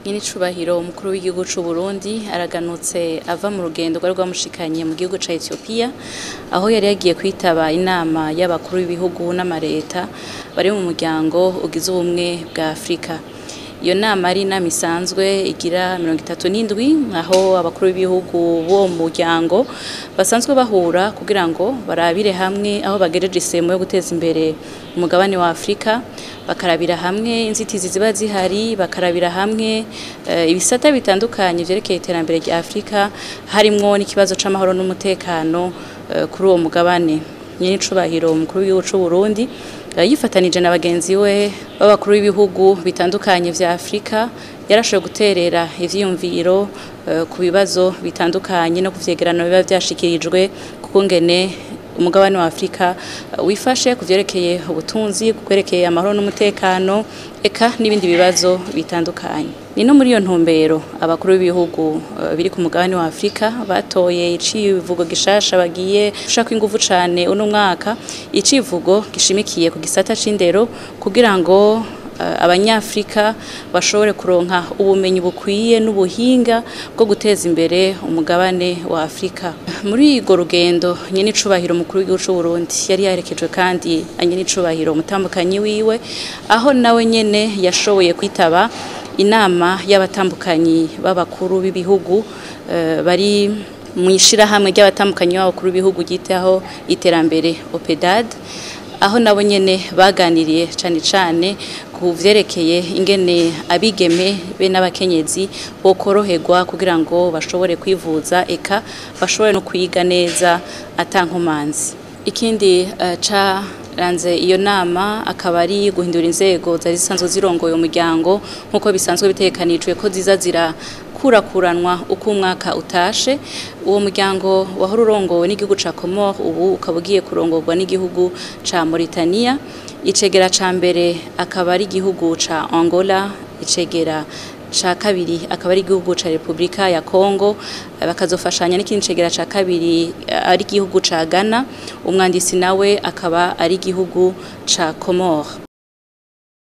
Nyenicubahiro umukuru w'igihugu c'u Burundi araganutse ava mu rugendo rwari rwamushikanye mu gihugu ca Ethiopia, aho yari yagiye kwitaba inama y'abakuru b'ibihugu n'amareta bari mu muryango ugize ubumwe bwa Afrika. Iyo nama ari inama isanzwe igira 37, aho abakuru b'ibihugu b'uwo muryango basanzwe bahura kugira ngo barabire hamwe aho bagejeje isemo yo guteza imbere umugabane wa Afrika, bakarabira hamwe inzitizi ziba zihari, bakarabira hamwe ibisata bitandukanye vyerekeye iterambere rya Afrika, harimwo n'ikibazo c'amahoro n'umutekano kuri uwo mugabane. Nyenicubahiro umukuru w'igihugu c'u Burundi yifatanije na bagenzi we b'abakuru b'ibihugu bitandukanye vya Afrika, yarashoboye guterera ivyiyumviro ku bibazo bitandukanye no ku vyegerano biba vyashikirijwe kukungene umugabane wa Afrika wifashe ku vyerekeye ubutunzi, ku vyerekeye amahoro n'umutekano, eka n'ibindi bibazo bitandukanye. Ni no muri iyo ntumbero abakuru b'ibihugu biri ku mugabane wa Afrika batoye icivugo gishasha bagiye gushaka inguvu cane uno mwaka, icivugo gishimikiye ku gisata c'indero kugira ngo abanyafrika bashobore kuronka ubumenyi bukwiye n'ubuhinga bwo guteza imbere umugabane wa Afrika. Muri urwo rugendo nyenicubahiro umukuru w'igihugu c'u Burundi yari yaherekejwe kandi nyenicubahiro umutambukanyi wiwe, aho nawe nyene yashoboye kwitaba inama y'abatambukanyi b'abakuru b'ibihugu bari mu ishirahamwe ry'abatambukanyi b'abakuru b'ibihugu ryitaho iterambere OPEDAD, aho nabo nyene baganiriye cane cane ku vyerekeye ingene abigeme be n'abakenyezi bokoroherwa kugira ngo bashobore kwivuza eka bashobore no kwiga neza atankomanzi. Ikindi caranze iyo nama akaba ari guhindura inzego zari zisanzwe zirongoye umuryango nk'uko bisanzwe bitegekanijwe ko ziza zirakurakuranwa uko umwaka utashe. Uwo muryango wahora urongowe n'igihugu ca Comores, ubu ukaba ugiye kurongorwa n'igihugu ca Mauritania. Icegera ca mbere akaba ari igihugu ca Angola, icegera ca kabiri akaba ari igihugu ca Republika ya Congo, bakazofashanya n'ikindi cegera ca kabiri ari igihugu ca Ghana, umwanditsi nawe akaba ari igihugu ca Comores.